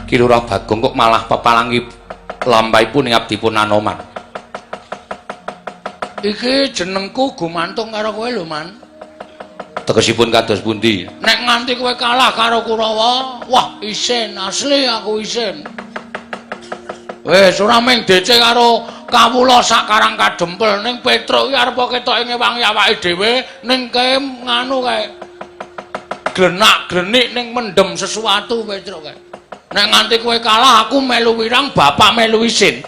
Ki Lurah Bagong kok malah pepalangi lampahipun ing abdipun Anoman. Iki jenengku gumantung karo kowe lho, Man. Tegesipun kados pundi? Nek nganti kowe kalah karo Kurawa, wah isin, asli aku isin. Wis ora mung DC karo kawula sak Karang Kadempel, ning Petruk iki arep ketoke ngewangi awake dhewe ning kae nganu kae. Glenak-glenik ning mendem sesuatu Petruk kae. Nek nganti kowe kalah aku melu wirang, bapak melu isin.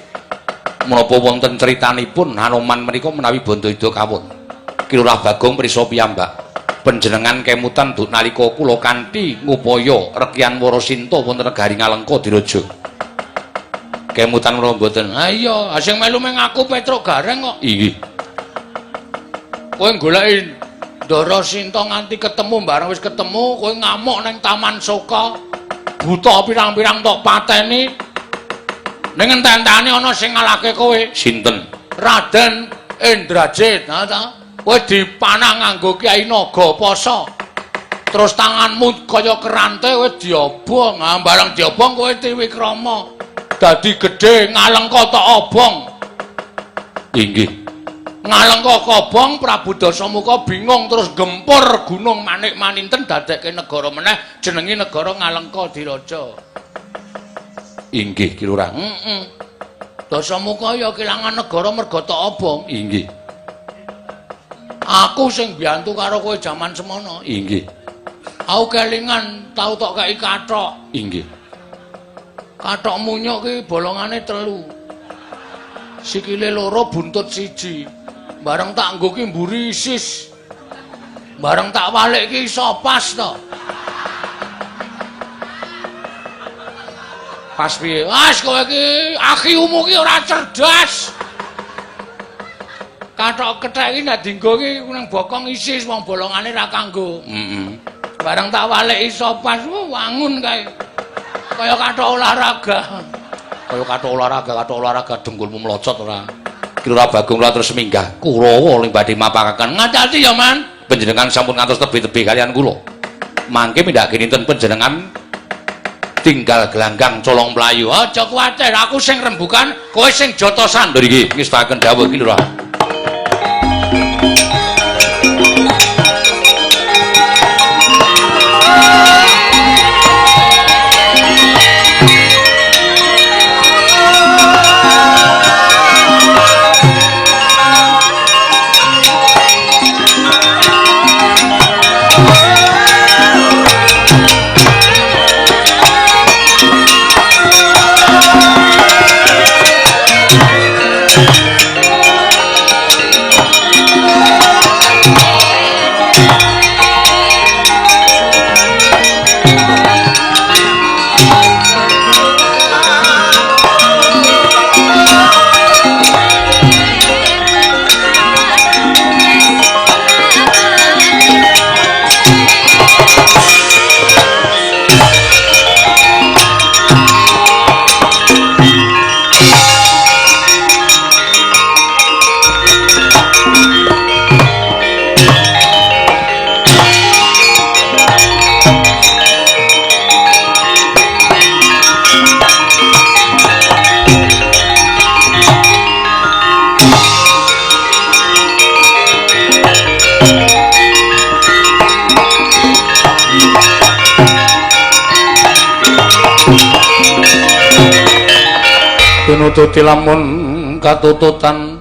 Menapa wonten critanipun Hanoman menika menawi Bandayuda kawon? Ki Lurah Bagong prisa piyambak. Panjenengan kemutan duk nalika kula kanthi ngupaya rekyan Warasinta wonten negari Ngalengka Diraja. Kemutan menapa mboten? Ha iya, sing melu mung aku Petruk Gareng kok. Inggih. Kowe goleki Ndara Sinta nganti ketemu, bareng wis ketemu kowe ngamuk ning Taman Soka. Buta pirang-pirang tok pateni. Ning enten-entene ana sing ngalahke kowe. Sinten? Raden Indrajit, ha ta? Kowe dipanah nganggo Kyai Naga Pasa. Terus tanganmu kaya kerante kowe diobong. Ha bareng diobong kowe triwikrama. Dadi gedhe Ngalengka tok obong. Inggih. Ngalengka kobong, Prabu Dasamuka bingung terus gempur Gunung Manik Maninten dadekke negara meneh jenenge negara Ngalengka Diraja. Inggih Ki Lurah. Heeh. Dasamuka ya kelangan negara merga tok obong. Inggih. Aku sing mbiyantu karo kowe jaman semono. Inggih. Aku kelingan tau tok kei kathok. Inggih. Kathok munyuk ki bolongane 3. Sikile 2 buntut 1. Bareng tak nggo ki mburi isis. Bareng tak walik ki iso pas to. Pas piye? Wes kowe iki akhimu ki ora cerdas. Kathok kethek iki nek dienggo ki nang bokong isis wong bolongane ra kanggo. Heeh. Bareng tak walik iso pas wangun kae. Kaya kathok olahraga. Kaya kathok olahraga, kathok olahraga dengkulmu mlocot ora. Ki Lurah Bagong kula terus minggah Kurawa ing badhe mapakaken. Ngati-ati ya, Man. Panjenengan sampun ngantos tebih-tebih kalian kula. Mangke mindhake dinten panjenengan tinggal gelanggang colong mlayu. Aja kuwatir, aku sing rembukan, kowe sing jotosan. Lho iki ngestakaken dawuh Ki Lurah. Pinututi lamun katututan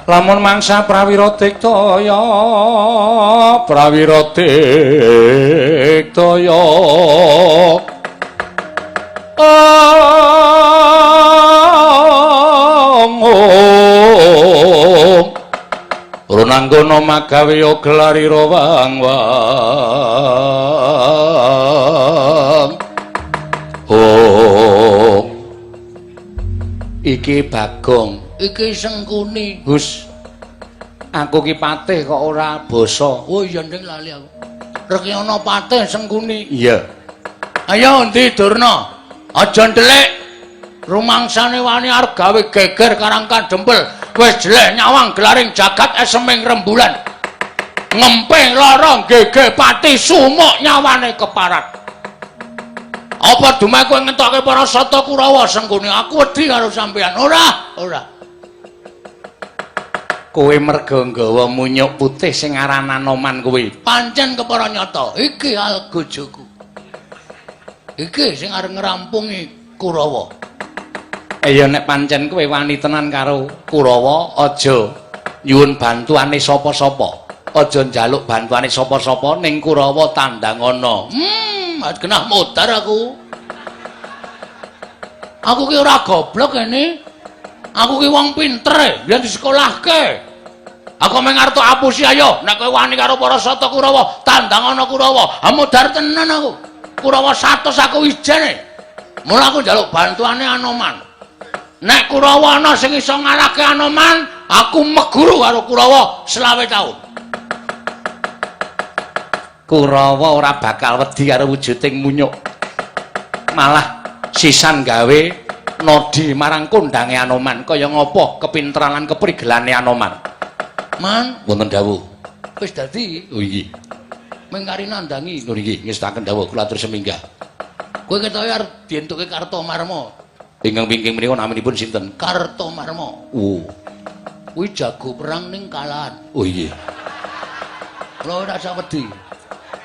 lamun mangsa prawira diktaya prawira diktaya ong runanggono magawe gelarira wang wang oh iki Bagong, iki Sengkuni. Hus. Aku ki patih kok ora basa. Oh iya nding lali aku. Reki ana patih Sengkuni. Iya. Ayo endi Durna? Aja ndelik. Rumangsane wani arep gawe geger Karang Kadempel. Wis jeleh nyawang gelaring jagat eseming rembulan. Ngempeng lara gege pati sumuk nyawane keparat. Apa dumeh kowe ngentokke para Sata Kurawa Sengkuni? Aku wedi karo sampeyan. Ora, ora. Kowe merga nggawa munyuk putih sing aran Anoman kuwi. Pancen kepara nyata, iki algojoku. Iki sing arep ngrampungi Kurawa. Ya nek pancen kowe wani tenan karo Kurawa, aja nyuwun bantuane sapa-sapa. Aja njaluk bantuane sapa-sapa ning Kurawa tandangana. Genah modar aku. Aku ki ora goblok ini. Aku ki wong pinter, biyen disekolahke. Aku mung arep tok apusi ayo, nek kowe wani karo para Sata Kurawa, tandangana Kurawa. Ha modar tenan aku. Kurawa 100 aku ijene. Mula aku njaluk bantuane Anoman. Nek Kurawa ana sing iso ngalahke Anoman, aku meguru karo Kurawa 25 taun. Kurawa ora bakal wedi karo wujuding munyuk. Malah sisan gawe nodi marang kondange Anoman kaya ngapa kepinteran lan keprigelane Anoman. Man, wonten dawuh. Wis dadi. Oh inggih. Mung kari nandangi. Lho inggih, ngestaken dawuh kula atur seminggah. Kowe ketoke arep dientuke Kartomarma. Ingkang wingking menika naminipun sinten? Kartomarma. Oh. Kuwi jago perang ning kalahan. Oh inggih. Kula ora usah wedi.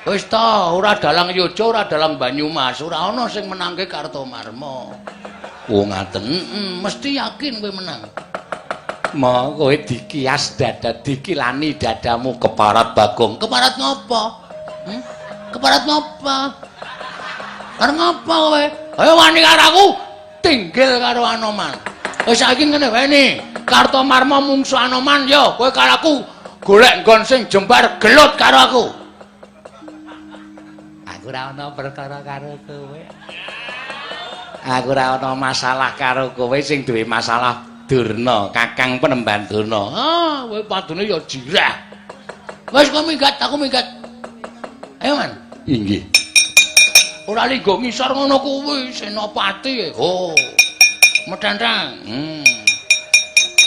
Wis ta, ora dalang Yojo, ora dalang Banyumas, ora ana sing menangke Kartomarma. Oh ngaten. Mesti yakin kowe menang. Ma kowe dikias dada, dikilani dadamu keparat Bagong. Keparat ngopo? Keparat ngopo? Karo ngopo kowe? Ayo wani karo aku, tinggil karo Anoman. Wis saiki ngene wae ni. Kartomarma mungsu Anoman yo, kowe karo aku golek nggon sing jembar gelut karo aku. Aku ora ana perkara karo kowe. Aku ora ana masalah karo kowe, sing duwe masalah Durna, Kakang Penemban Durna. Ah, kowe padune ya jirah. Wis kowe minggat, aku minggat. Ayo, Man. Inggih. Ora linggo ngisor ngono kuwi, Senopati. Oh. Metentang.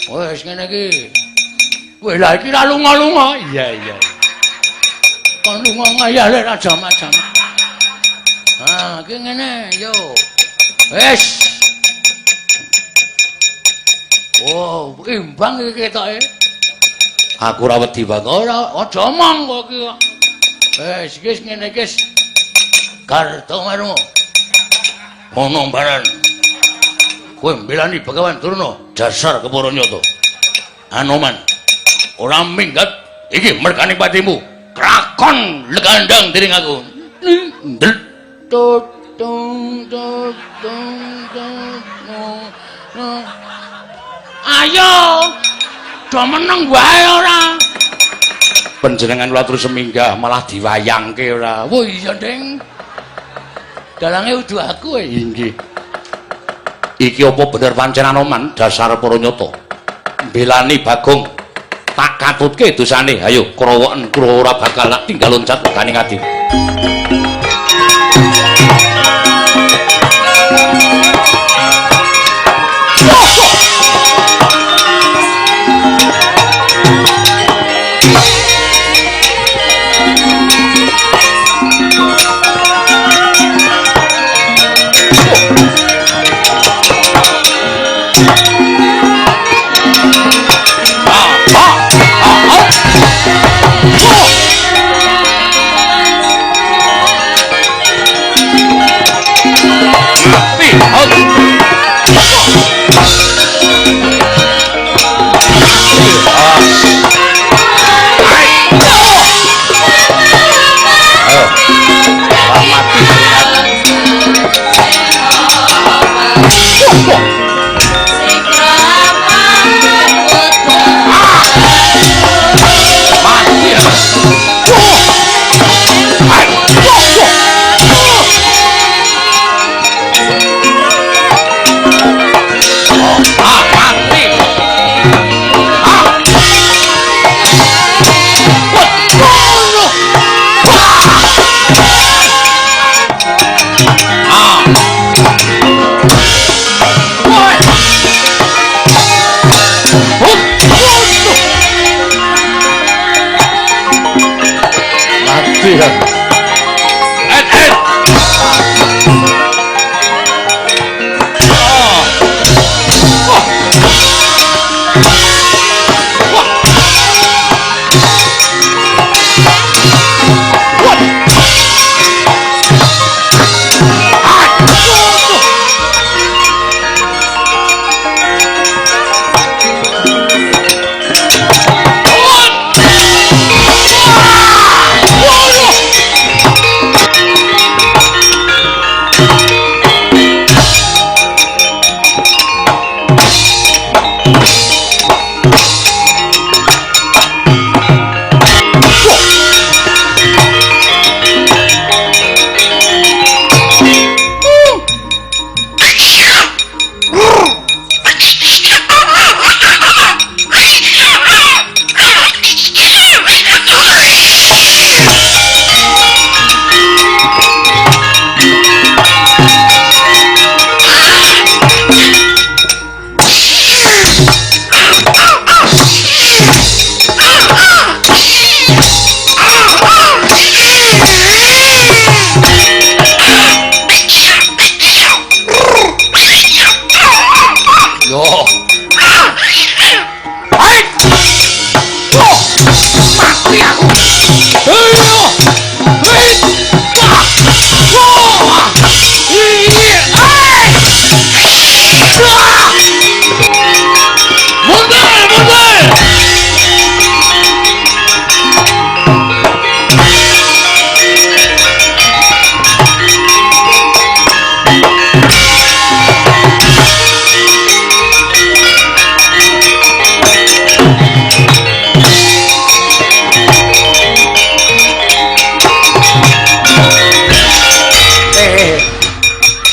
Wis ngene iki. Wis lah iki ra lunga-lunga. Iya, iya. Kon lunga ngayale ra jama-jama. Ah, iki ngene, yo. Wis. Oh, imbang iki ketoke. Aku ora wedi banget. Ora, aja omong kok iki. Wis, iki ngene iki. Kartomarma. Ono mbaran. Kowe mbelani Begawan Durna, dasar kepara nyata. Anoman. Ora minggat iki mergane patimu. Krakon legandang dening aku. Ndel tung tung tung tung. Ayo. Do meneng wae ora. Panjenengan kula terus seminggah malah diwayangke ora. Oh iya, Ding. Dalange udu aku e. Inggih. Iki apa bener pancen Anoman dasar para nyata. Mbelani Bagong tak katutke dosane. Ayo krowoken kula ora bakal tak tinggal loncat kaning ati.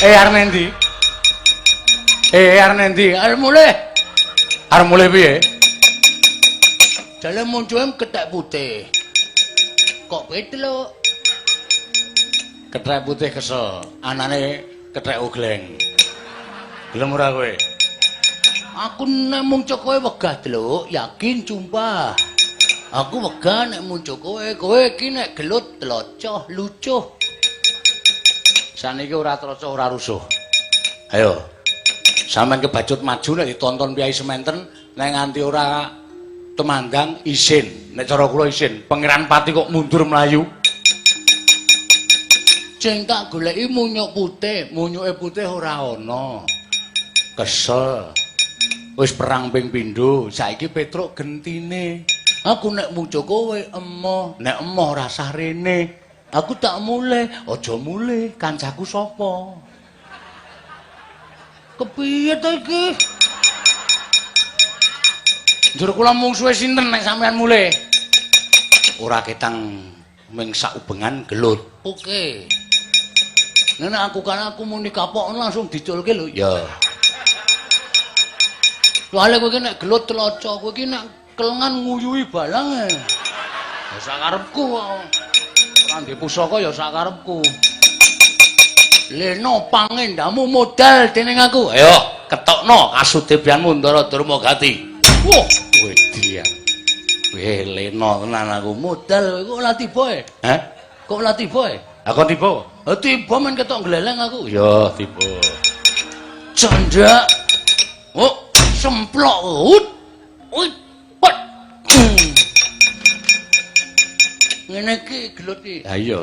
Arep endi? Arep endi? Arep mulih. Arep mulih piye? Jale muncuhe kethek putih. Kok petluk? Kethek putih kesel, anane kethek ogleng. Gelem ora kowe? Aku nek muncul kowe wegah, Deluk, yakin sumpah. Aku wegah nek muncul kowe, kowe iki nek gelut tlocoh lucuh. Saniki ora trocoh ora rusuh. Ayo. Sampeyan kebacut maju nek ditonton piyai sementen nek nganti ora temandang isin. Nek cara kula isin, Pangeran Pati kok mundur mlayu. Sing tak goleki munyuk putih, munyuke putih ora ana. Kesel. Wis perang ping pindho, saiki Petruk gentine. Aku nek muncul kowe emoh, nek emoh rasah rene. Aku tak mulih, aja mulih, kancaku sapa? Kepiye to iki? Njur kula mungsuhe sinten nek sampean mulih? Ora ketang ming sak ubengan gelut. Oke. Nek aku kan aku muni kapok langsung diculke lho. Ya. Soale kowe iki nek gelut tloco, kowe iki nek kelengan nguyuhi balange. Ya sak karepku kok. Ora ndek pusaka ya sak karepku. Leno pangendamu modal dening aku. Ayo ketokno kasudebianmu Ndara Durmagati. Wah, wedi ya. Weh leno tenan aku modal kok ora tiba e. Hah? Kok ora tiba e? Lah kok tiba? Ha tiba men ketok gleleng aku. Ya tiba. Jandak. Oh, semplok. Ut. Ut. Pet. Ngene iki gelut iki. Ha iya.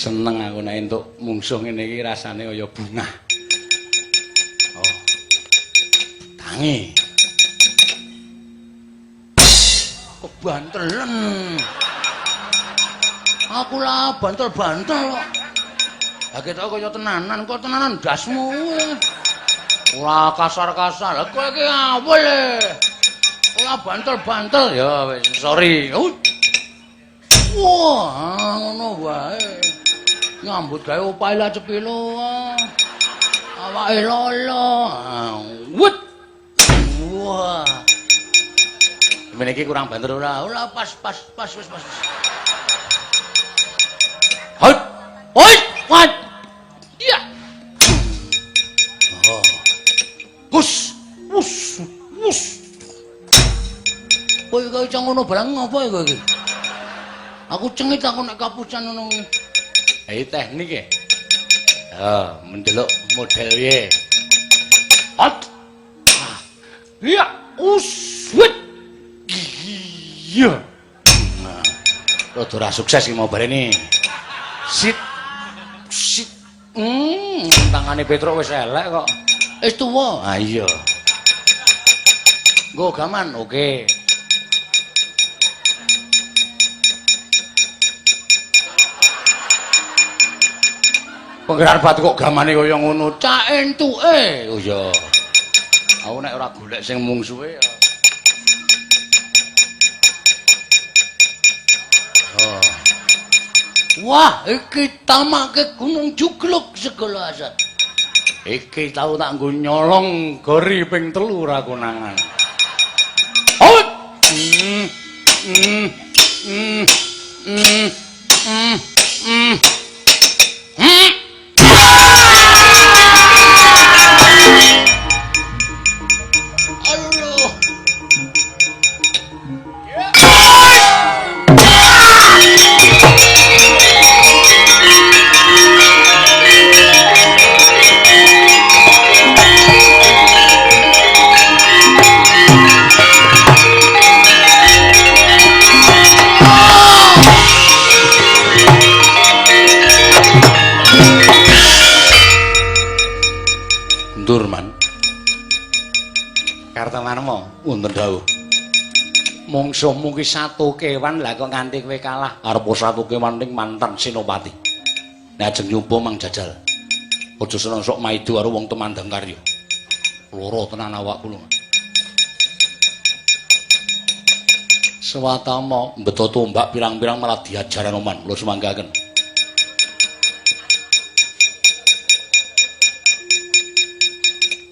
Seneng aku nek entuk mungsuh ngene iki rasane kaya bungah. Oh. Tangi. Kebantelen. Aku lah bantel-bantel kok. Lah ketok kaya tenanan, kok tenanan ndasmu. Ora kasar-kasar. Lah kowe iki awul e. Ora bantel-bantel ya wis sorry. Wah, ngono wae. Nyambut gawe opahe lah cepilo. Awake lolo. Wut. Wah. Ngene iki kurang banter ora? Ora pas pas pas wis pas. Hot. Hot. Wat. Ya. Oh. Hus. Hus. Hus. Kowe kaya ngono barang ngopo kowe iki? Aku cengit aku nek kapusan ngono kuwi. Ha iki teknik e. Ha, mendelok model piye. Hot. Ya, uswit. Iya. Nah, rada ora sukses iki mau barene. Sit. Sit. Tangane Petruk wis elek kok. Wis tuwa. Ha iya. Nggo gaman, oke. Pangeran Pati kok gamane kaya ngono, cak entuke. Oh iya. Aku nek ora golek sing mungsuhe ya. Oh. Wah, iki tamake Gunung Jugluk segala asat. Iki tau tak nggo nyolong gori ping 3 ora konangan. Hot. Durman. Kartomarma wonten dawuh. Mungsuhmu ki satu kewan lah kok nganti kowe kalah. Arep satu kewan ning mantan Senopati. Nek ajeng nyoba mang jajal. Aja seneng sok maido karo wong Temandang Karya. Loro tenan awakku lho. Swatama mbeto tombak pirang-pirang malah diajar Anoman. Kula sumanggaken.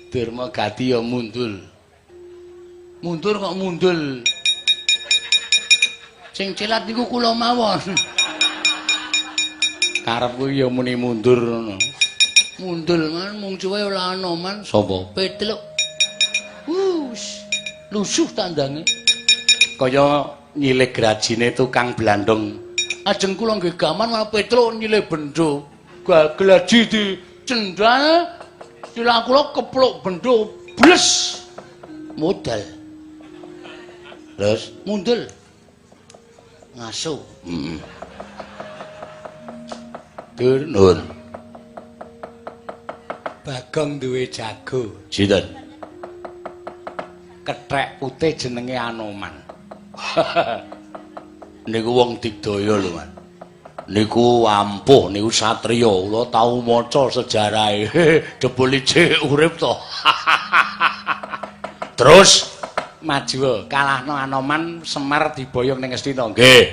Durma Gati ya mundul. Mundur kok mundul. Sing cilat niku kula mawon. Karepku ya muni mundur ngono. Mundul man mungsuhe ora ana man. Sapa? Petluk. Wus, lusuh tandange. Kaya nyilih grajine tukang blandong. Ajeng kula nggih gaman malah Petluk nyilih bendo. Glaji di cendal. Silah kula kepluk bendo bles. Modal. Terus mundul. Ngaso. Heeh. Dur nur. Bagong duwe jago. Sinten? Kethek putih jenenge Anoman. Niku wong digdaya lho, Man. Niku ampuh, niku satriya. Kula tau maca sejarahe. Jebul ijik urip to. Terus maju kalahno Anoman, Semar diboyong ning Ngastina. Nggih.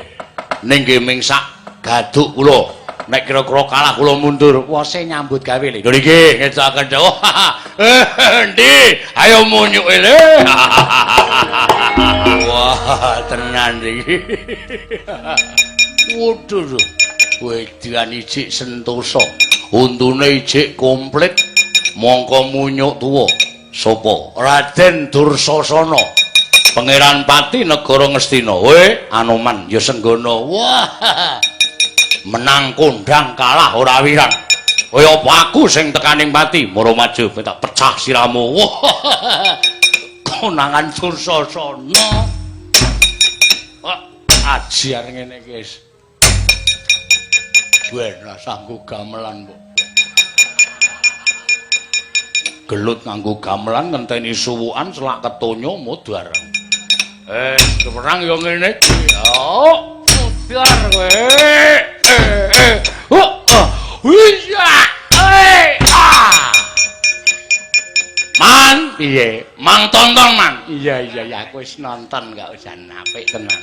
Ning nggih ming sak gaduk kula. Nek kira-kira kalah kula mundur, wose nyambut gawe lho. Lho nggih, ngetokaken dawuh. Endi? Ayo munyuke le. Wah, tenan iki. Waduh. Wedan ijik sentosa. Untune ijik komplit. Mongko munyuk tuwa. Sapa? Raden Dursasana. Pangeran Pati negara Ngastina. We, Anoman ya senggana. Wah. Menang kondang kalah ora wirang. Kaya apa aku sing tekaning pati, mara maju tak pecah siramu. Wah. Konangan Dursasana. Wah, ajar ngene iki wis. Ben rasah nggo gamelan kok. Gelut nganggo gamelan ngenteni suwukan selak ketonyo modar. Perang ya ngene iki. Oh, modar kowe. Man, piye? Mang tonton, Man. Iya, iya, iya, aku wis nonton gak usah apik tenan.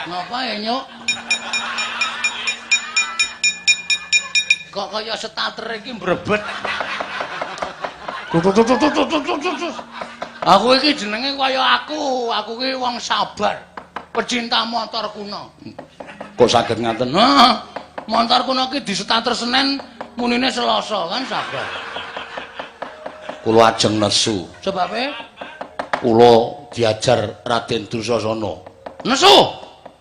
Ngapa ya, Nyuk? Kok kaya starter iki mbrebet. Aku iki jenenge kaya aku, aku iki wong sabar, pecinta motor kuno. Kok saged ngaten? Nah, motor kuno iki di starter Senin, munine Selasa, kan sabar. Kula ajeng nesu. Sebabe? Kula diajar Raden Dursasana. Nesu?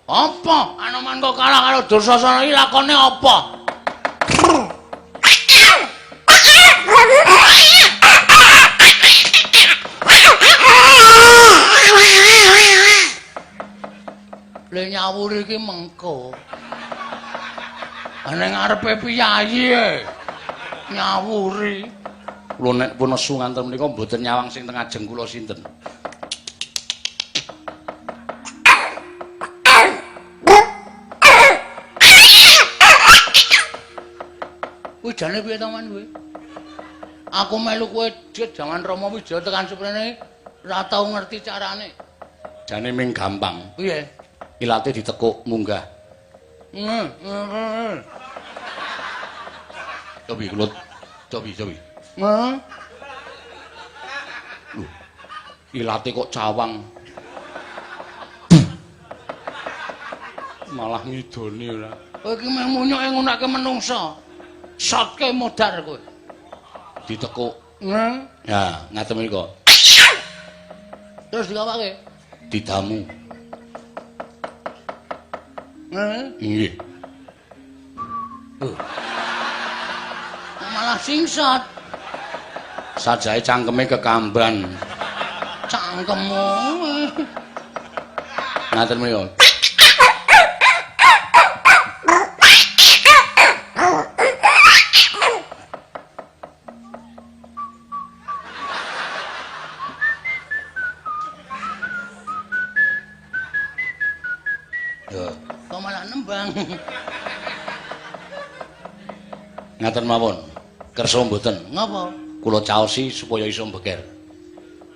Apa? Anoman kok kalah karo Dursasana iki lakone apa? Le nyawur iki mengko. Ning ngarepe piyayi nyawuri. Kula nek pun nesu nganten menika mboten nyawang sing teng ajeng kula sinten. Kuwi jane piye to, Man, kuwi? Aku melu kowe jet jangan Rama Wijaya tekan seprene ora tau ngerti carane. Jane ming gampang. Piye? Ilate ditekuk munggah. Cobi kula cobi cobi. Lho. Ilate kok cawang. Malah ngidoni ora. Kowe iki meh munyuke ngunake menungsa. Sotke modar kowe. Ditekuk. Ya, ngaten menika. Terus dikawake? Didamu. Nggih. Malah singsat. Sajae cangkeme kekamban. Cangkemmu. Ngaten menika. Kok malah nembang. Ngaten mawon. Kersa mboten? Ngapa? Kula caosi supaya iso mbeker.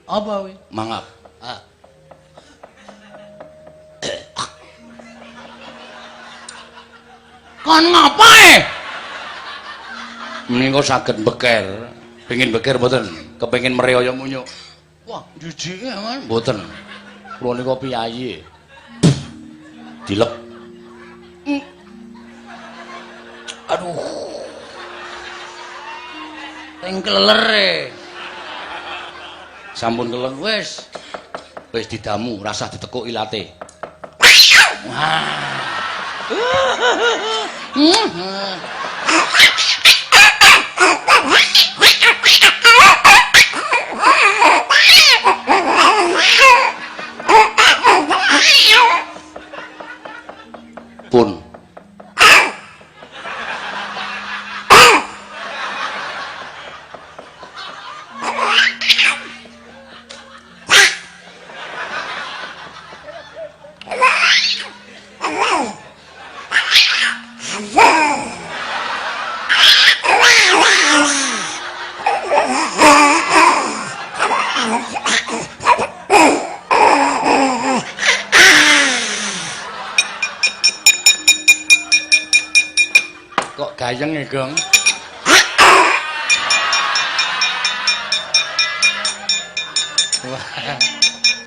Apa kuwi? Mangap. Kon ngapae? Menika saged beker. Pengin beker mboten? Kepengin mreyaya munyuk. Wah, jijike man. Mboten. Kula nika piyayi. Dilek. Aduh. Sing kleler e. Sampun keleng wis. Wis didamu, rasah ditekuk ilate. Wah. Pun. Kok gayeng ya, Gong? Wah.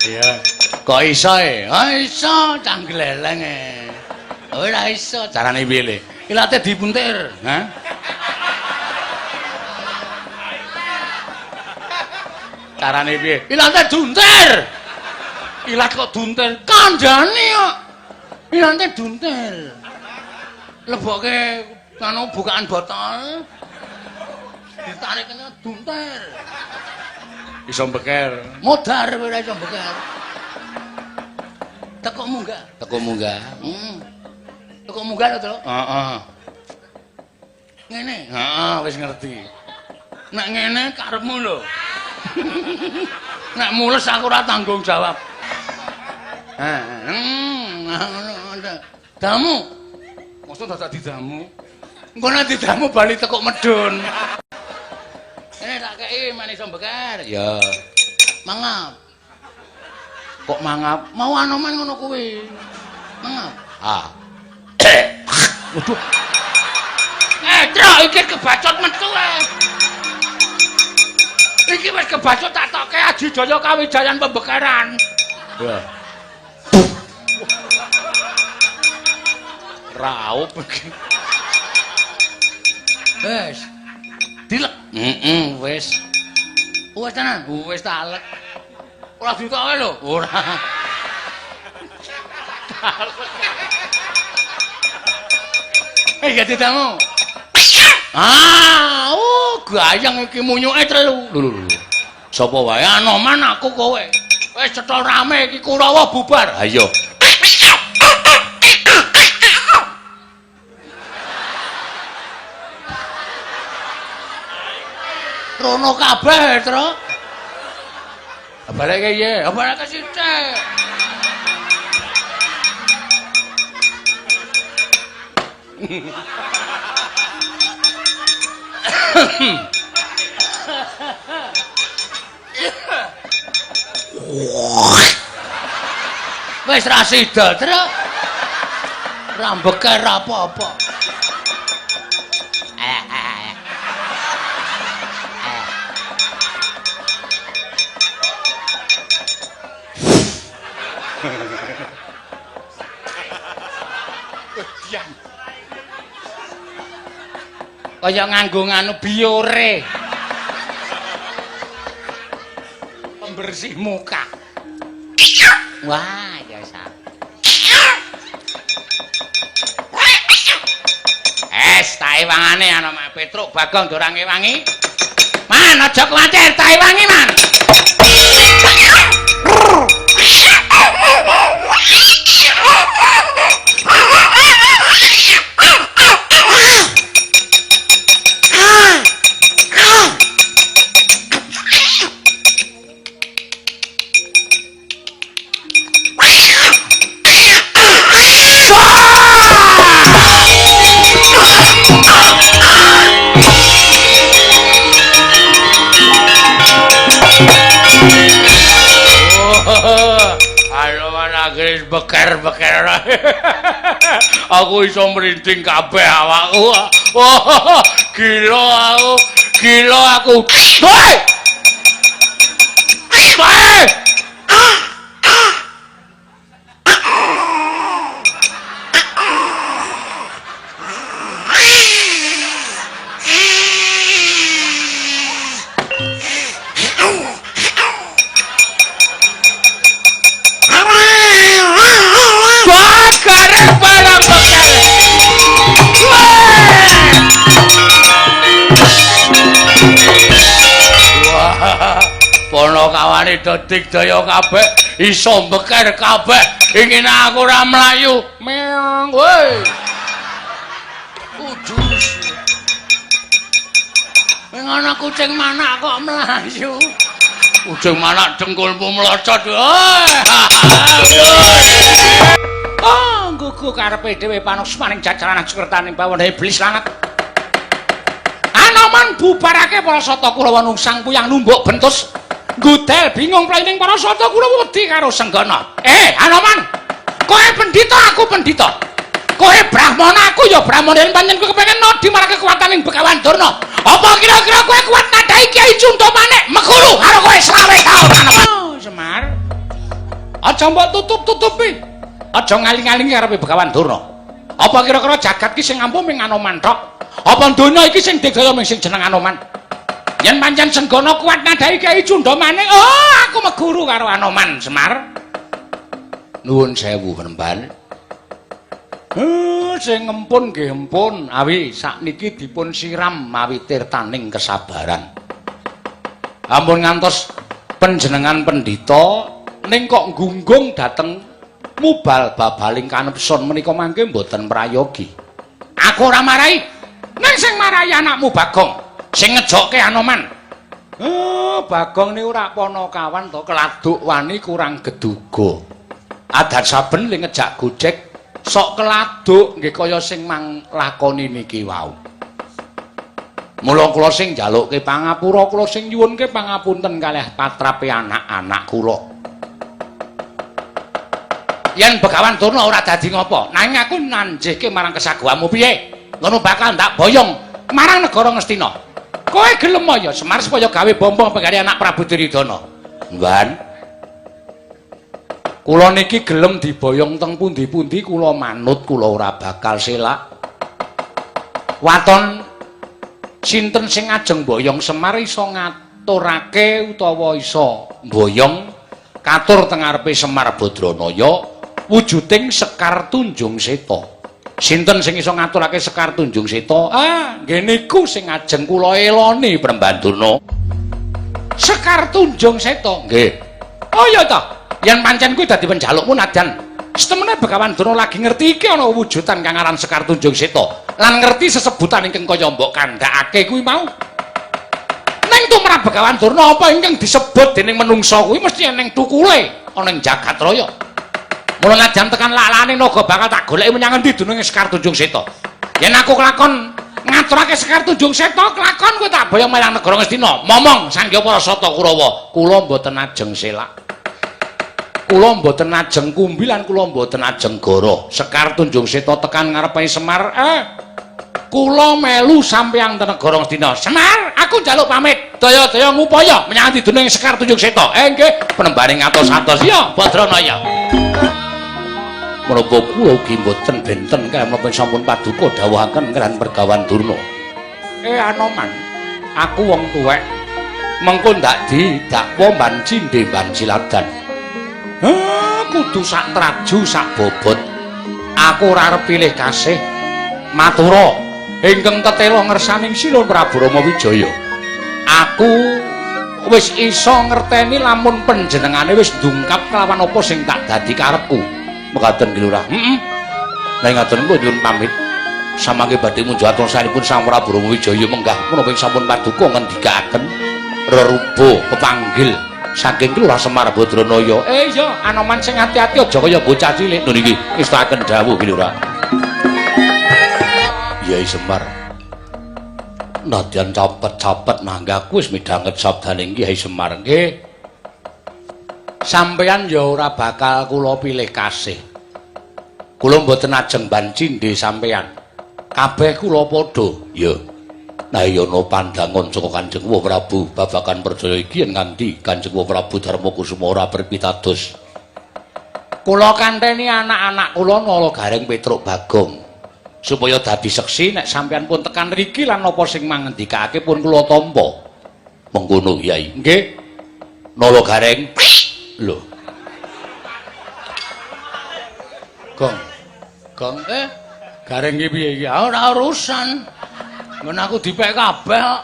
Iya. Kok iso e? Ah iso, cah gleleng e. Ora iso, carane piye le? Ilate dipuntir, ha? Carane piye? Ilate duntir. Ilat kok duntir? Kandhane kok. Ilate duntir. Lebokke anu bukaan botol. Ditarik kene duntir. Iso beker. Modar ora iso beker. Tekuk munggah. Tekuk munggah. Heeh. Tekuk munggah to, Truk? Heeh. Ngene. Heeh, wis ngerti. Nek ngene karepmu lho. Nek mules aku ora tanggung jawab. Heeh. Damu. Mosok dadak didamu. Engko nek didamu bali tekuk medun. Ini tak kei men iso beker. Ya. Mangap. Kok mangap? Mau anoman ngono kuwi. Mangap. Ah. Waduh. Truk iki kebacut metu ae. Iki wis kebacut tak tokke Aji Jaya Kawijayan pembekeran. Ya. Raup iki. Wis. Dilek. Heeh, wis. Wis tenan, wis tak lek. Ora ditoke lho. Ora. Eh, ya didamu. Ah, gayeng iki munyuke telu. Lho lho lho. Sapa wae Anoman aku kowe. Wis cetha rame iki Kurawa bubar. Ha iya. Rono kabeh, Truk. Baleke piye? Baleke sithik. Wis ra sida, Truk. Ra beker apa-apa. Kaya nganggo nganu biore. Pembersih muka. Wah, ya sa. Es, tae wangane ana Mak Petruk Bagong ora ngewangi. Man, aja kuwatir, tae wangi, Man. Beker-beker. Aku iso merinding kabeh awakku. Gila aku. Gila aku. Woi! Woi! Ponokawane digdaya kabeh iso beker kabeh ingin aku ora mlayu meong woi kudus ngono kucing manak kok mlayu kucing manak dengkulmu mlocot oh nggugu karepe dhewe panusmaning jajaran sukertaning pawon iblis langat Anoman bubarake para sata Kurawa nungsang puyang numbuk bentus ngudel bingung playing para sata Kurawa wedi karo Senggana. Anoman, kowe pendhita aku pendhita. Kowe brahmana aku ya brahmana yen pancen kowe kepengin nodi marang kekuatan ing Begawan Durna. Apa kira-kira kowe kuat nadhahi Kyai Cundamane meguru karo kowe 25 taun Anoman? Oh, Semar. Aja mbok tutup-tutupi. Aja ngaling-alingi karepe Begawan Durna. Apa kira-kira jagat ki sing ampuh ming Anoman tok? Apa donya iki sing digdaya ming sing jeneng Anoman? Yen pancen Senggana kuat nadhahi Kyai Cundamane, oh aku meguru karo Anoman Semar. Nuwun sewu Penemban. Sing ngempun nggih empun, awi sakniki dipun siram mawi tirtaning kesabaran. Ampun ngantos panjenengan pendhita ning kok gunggung dhateng mubal babaling kanepson menika mangke mboten prayogi. Aku ora marahi. Ning sing marahi anakmu Bagong. Sing ngejokke Anoman. Bagong niku ora ponokawan to, keladuk wani kurang geduga. Adat saben le ngejak gojek sok keladuk nggih kaya sing mang lakoni niki wau. Mula kula sing njalukke pangapura, kula sing nyuwunke pangapunten kalih patrape anak-anak kula. Yen Begawan Durna ora dadi ngopo, nanging aku nanjihke marang kesaguhamu piye? Ngono bakal ndak boyong marang negara Ngastina. Kowe gelem ya Semar supaya gawe bombong penggawe anak Prabu Duryudana. Ngwan. Kula niki gelem diboyong teng pundi-pundi kula manut, kula ora bakal selak. Waton sinten sing ajeng boyong Semar iso ngaturake utawa iso boyong katur teng ngarepe Semar Badranaya wujuding Sekar Tunjung Seta. Sinten sing iso ngaturake Sekar Tunjung Seta? Ah, nggih niku sing ajeng kula eloni Premban Durna. Sekar Tunjung Seta, nggih. Oh iya ta. Yen pancen kuwi dadi penjalukmu nadyan setemene Begawan Durna lagi ngerti iki ana wujudan kang aran Sekar Tunjung Seta lan ngerti sesebutan ingkang kaya mbok kandhakake kuwi mau. Ning tumrap Begawan Durna apa ingkang disebut dening menungsa kuwi mesti eneng tukule ana ing jagat raya. Mula nadyan tekan lalane naga bakal tak goleki menyang endi dununge Sekar Tunjung Seta. Yen aku kelakon ngaturake Sekar Tunjung Seta, kelakon kowe tak boyong marang negara Ngastina. Momong sangya para sata Kurawa, kula mboten ajeng selak. Kula mboten ajeng kumbi lan kula mboten ajeng goro. Sekar Tunjung Seta tekan ngarepe Semar, kula melu sampeyan ten negara Ngastina. Semar, aku njaluk pamit. Daya-daya ngupaya menyang endi dununge Sekar Tunjung Seta. Nggih, penembaning atos-atos ya, Badranaya. Menapa kula ugi mboten benten kaya menapa sampun paduka dawuhaken kaliyan Begawan Durna. Anoman, aku wong tuwek mengko ndak didakwa mban cindhe mban siladan. Kudu sak traju sak bobot. Aku ora arep pilih kasih. Matura ingkang tetela ngersaning Sinuwun Prabu Rama Wijaya. Aku wis iso ngerteni lamun panjenengane wis ndungkap kelawan apa sing tak dadi karepku. Mekaten nggih Lurah. Heeh. Lah ngaten kula nyuwun pamit. Samangke badhe munjuk atur saenipun Sang Prabu Rama Wijaya menggah menapa ing sampun paduka ngendikaaken reruba pepanggil saking Lurah Semar Badranaya. Iya, Anoman sing ati-ati aja kaya bocah cilik. Lho niki ngestakaken dawuh nggih Lurah. Yai Semar. Nadyan capet-capet nangga aku wis midhanget sabdaning Kyai Semar nggih. Sampeyan ya ora bakal kula pilih kasih. Kula mboten ajeng bancindhe sampeyan. Kabeh kula padha. Ya. Nah ya ana pandangan saka Kanjeng Prabu babagan percaya iki yen nganti Kanjeng Prabu Darmakusuma ora berpitados. Kula kanteni anak-anak kula Nala Gareng Petruk Bagong supaya dadi seksi nek sampeyan pun tekan riki lan apa sing mangendikake pun kula tampa. Mengkono Kyai. Nggih. Nala Gareng. Lho. Gong. Gong Gareng iki piye iki? Ora urusan. Ngono aku dipek kabeh kok.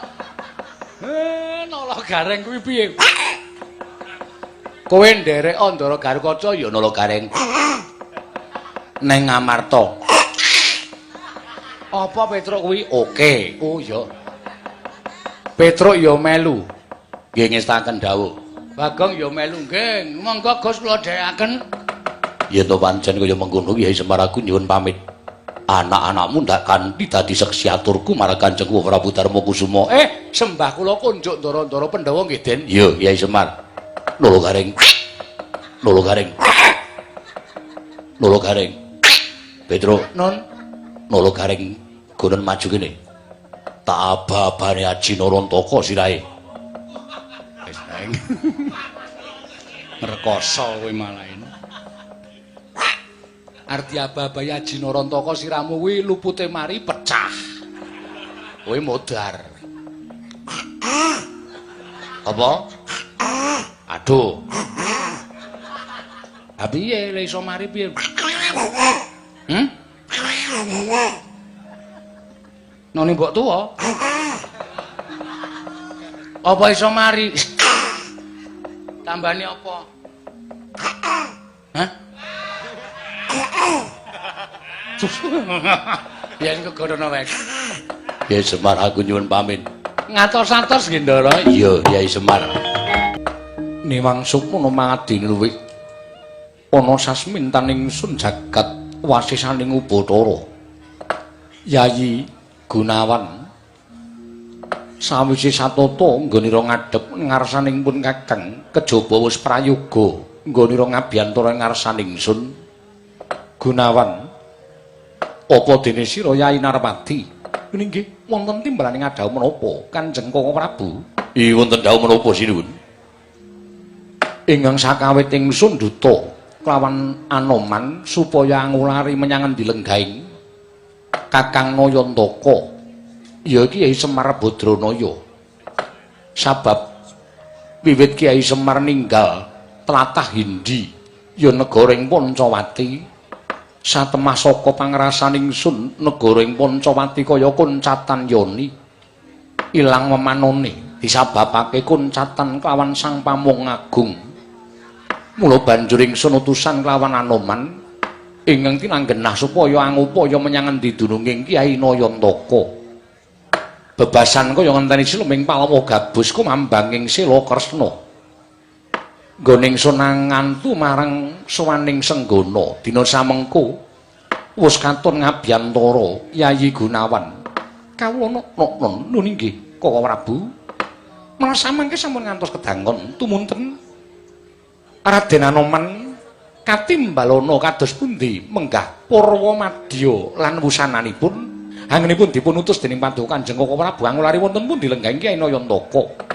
Nala Gareng kuwi piye? Kowe nderek Ndara Garukaca ya Nala Gareng. Neng Amarta. Apa Petruk kuwi? Oke. Oh iya. Petruk ya melu. Nggih ngestaken dawuh. Bagong ya melu nggih. Monggo Gus kula dherekaken. Yen to pancen kaya mengkono Kyai Semar aku nyuwun pamit. Anak-anakmu ndak kanthi dadi seksi aturku marang Kanjeng Prabu Darmakusuma. Sembah kula kunjuk ndara-ndara Pandhawa nggih, Den. Iya, Kyai Semar. Nala Gareng. Nala Gareng. Nala Gareng. Petruk, Non. Nala Gareng gonen maju kene. Tak aba-abane Aji Narantaka sirahe. Wis aeng. Ngrekoso kowe malah ini. Arti aba-abae Aji Narantaka siramu kuwi lupute mari pecah. Kowe modar. Apa? Aduh. Ha piye le iso mari piye? Noni mbok tuwa? Apa iso mari? Tambane apa? Hah? Yen kegodono wae. Kyai Semar aku nyuwun pamit. Ngatos-atos nggih, Ndara. Iya, Kyai Semar. Niwang sukuna mangadine luwih ana sasmintaning sun jagat wasisaning Ubathara. Yayi Gunawan sawise satata nggonira ngadhep ngarsaning pun Kakang kejaba wis prayoga nggonira ngabiyantara ngarsaning sun. Gunawan, apa dene sira Yai Narpati? Nggih, wonten timbalaning adhawuh menapa Kanjeng Koko Prabu? Iya, wonten dawuh menapa sinuwun? Ingkang sakawit ingsun duta kelawan Anoman supaya angulari menyang endi lenggahing Kakang Nayantaka. Ya iki Kyai Semar Badranaya. Sabab wiwit Kyai Semar ninggal tlatah Hindi ya negara ing Pancawati, satemah saka pangrasaning sun negara ing Pancawati kaya kuncatan yoni ilang memanone disababake kuncatan kelawan Sang Pamong Agung. Mula banjur ingsun utusan kelawan Anoman ingkang tinanggenah supaya angupaya menyang endi dununging Kyai Nayantaka. Bebasan kaya ngenteni sileming palawa gabus kumambanging sela Kresna. Nggone ingsun ngantu marang sowaning Senggana dina samengko wis katon ngabiyantara Yayi Gunawan. Kawula nok-nok nun inggih Koko Prabu. Malah samangke sampun ngantos kedangon tumunten Raden Anoman katimbalana kados pundi menggah Purwa Madya lan wusananipun anggenipun dipun utus dening Paduka Kanjeng Koko Prabu angulari wonten pundi lenggahing Kyai Nayantaka.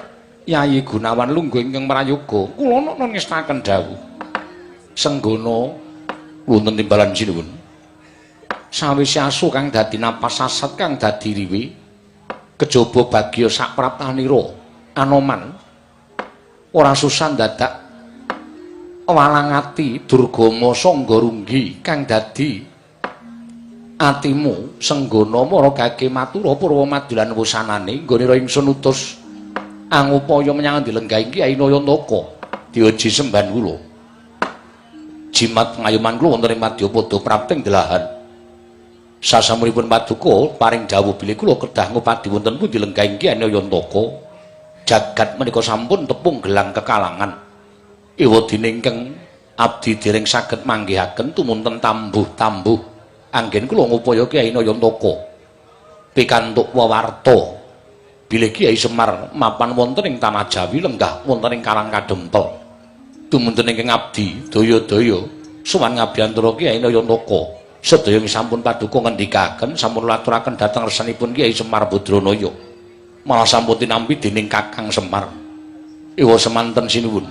Yayi Gunawan lungguh ingkang prayoga kula nok ngestaken dawuh. Senggana wonten timbalan sinuwun. Sawise asu kang dadi napas sasat kang dadi riwi kejaba bagya sapraptanira Anoman ora susah dadak walang ati durgama sangga runggi kang dadi atimu Senggana mara gage matura purwa madya lan wusanane nggone ingsun utus angupaya menyang dilenggahi Kyai Nayantaka diaji semban kula jimat pengayuman kula wonten ing madyapada prapting delahan. Sasampunipun paduka paring dawuh bilih kula kedah ngupadi wonten pundi lenggahi Kyai Nayantaka. Jagat menika sampun tepung gelang kekalangan. Ewadene ingkang abdi dereng saged manggihaken tumunten tambuh-tambuh anggen kula ngupaya Kyai Nayantaka pikantuk wewarta bilih Kyai Semar mapan wonten ing Tanah Jawi lenggah wonten ing Karang Kadempel. Tumunten ingkang abdi daya-daya sowan ngabiyantara Kyai Nayantaka Sedaya sampun paduka ngendikaken, sampun laturaken dhateng resanipun Kyai Semar Badranaya. Malah sampun tinampi dening Kakang Semar. Ewa semanten sinuwun.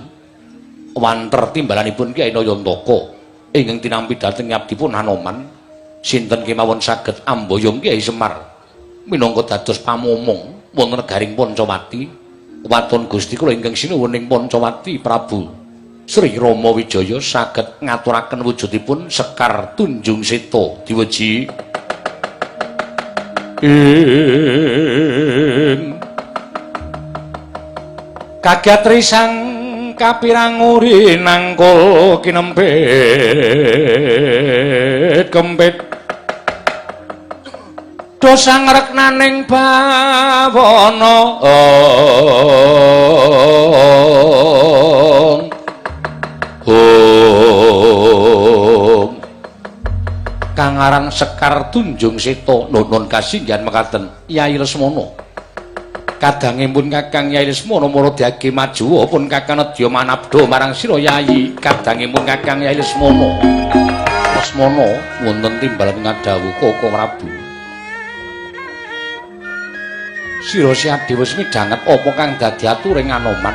Wanter timbalanipun Kyai Nayantaka ingkang tinampi dhateng ngabdipun Hanoman. Sinten kemawon saged amboyong Kyai Semar minangka dados pamomong wonten negaring Pancawati. Waton Gusti kula ingkang sinuwun ing Pancawati Prabu Sri Rama Wijaya saged ngaturaken wujudipun Sekar Tunjung Seta diweji ing kagatri sang kapiranguri nangkul kinempit kempit dosa ngreknaning bawana. Om kang aran Sekar Tunjung Seta nunun kasinggihan mekaten Yai Lesmana. Kadange pun Kakang Yai Lesmana mara diage maju pun Kakang nedya manabda marang sira Yai. Kadange pun Kakang Yai Lesmana. Lesmana wonten timbalan ngadhawuh Koko Prabu. Sira siade wis midhanget apa kang dadi aturing Anoman.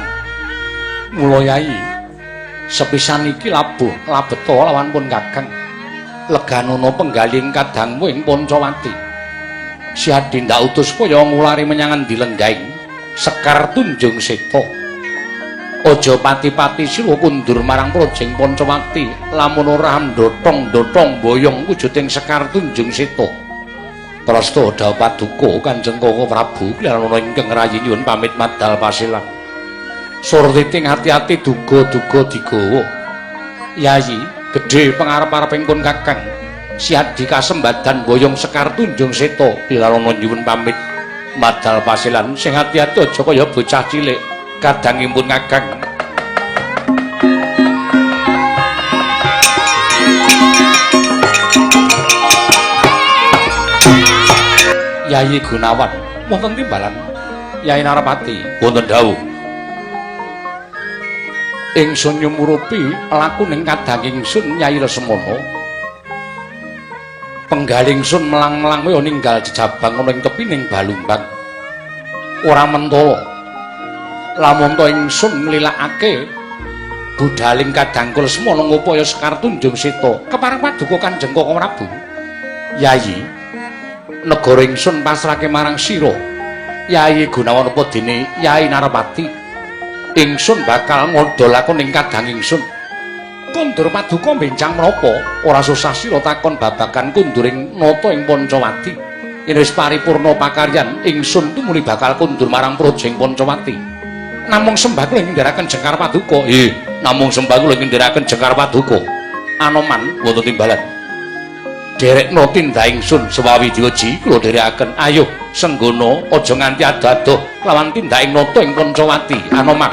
Mula Yai sepisan iki labuh labeta lawan pun Kakang. Leganono penggaling kadangmu ing Pancawati. Si Adi ndak utus kaya ngulari menyang endi lenggaing Sekar Tunjung Seta. Aja pati-pati sira kundur marang Projeng Pancawati lamun ora ndotong-ndotong boyong wujuding Sekar Tunjung Seta. Prasta dawuh paduka Kanjeng Koko Prabu klirana ingkang rayi nyuwun pamit madal pasilan. Surtiting ati-ati duga-duga digawa. Yayi gedhe pangarep-areping pun Kakang. Si Adi kasembadan boyong Sekar Tunjung Seta dilarono nyuwun pamit madal pasilan. Sing ati-ati aja kaya bocah cilik kadangipun Kakang. Yayi Gunawan wonten timbalan Yai Narapati wonten dawuh. Ingsun nyumurupi lakuning kadang ingsun Yai Lesmana. Penggalih ingsun melang-melang kaya ninggal jejabang ana ing tepining Balumbang. Ora mentala. Lamun ta ingsun nglilakake budaling kadangku Lesmana ngupaya Sekar Tunjung Seta kepareng paduka Kanjeng Koko Prabu. Yayi, negara ingsun pasrahke marang sira. Yayi Gunawan apa dene Yai Narapati. Ingsun bakal ngodol ing kadang ingsun. Kondur paduka benjang menapa? Ora susah sira takon babagan kunduring nata ing Pancawati. Yen wis paripurna pakaryan, ingsun tumuli bakal kundur marang Projeng Pancawati. Namung sembah kula ngendharaken jengkar paduka. Namung sembah kula ngendharaken jengkar paduka. Anoman wonten timbalan. Derekno tindak ingsun sewawi diweji kula dherekaken. Ayo senggono aja nganti ado-ado lawan tindaking nata ing Pancawati. Anoman.